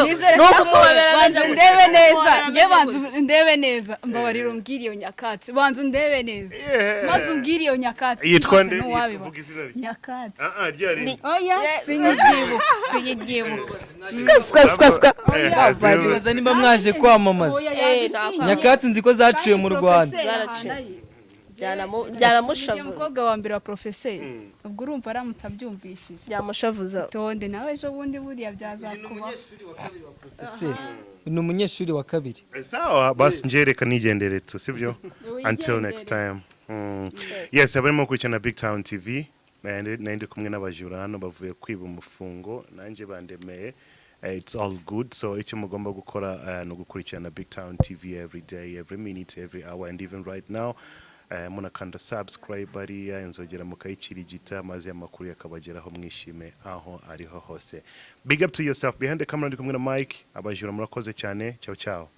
Nizere Ni ukumuhobera. Banza ndebe neza njye, banza ndebe neza, mbabarira umbwire iyo nyakatsi, banza undebe neza. Yeah. Maze umbwire iyo nyakatsi. Yitwa Maze nde? ntuwabiba. Vuga izina rye. Nyakatsi. Ah ah, ryari. Oya, sinyibyibuka, sinyibyibuka. Ska ska ska ska. Eh, Ndibaza nimba mwaje kwamamaza. Oya, Eh, yadushingiye. Nyakatsi nzi ko zaciye mu Kandi Rwanda. professeur Zaraciye. ahantu ari. Ni Byanamushavuza. Umukobwa wa mbere wa porofeseri, ubwo urumva aramutse abyumvishije. Byamushavuza. Tonde nawe, ejo bundi buriya byazakubaho. Porofeseri ni umunyeshuri wa kabiri. Sawa basi, nje reka nigendere tu, sibyo? Until next time. Yes, abarimo gukurikirana Big Town TV, nari ndi kumwe n'abajura hano bavuye kwiba umufungo, nanjye bandemeye. It's all good. So icyo mugomba gukora ni ugukurikirana Big Town TV every day, every minute, every hour and even right now. Munakanda subscribe ariya inzogera, mukayikirigita, maze amakuru yakabageraho mwishime aho ariho hose. Big up to yourself. Behind the camera ndi kumwe na Mike. Abajura, murakoze cyane. Ciao ciao.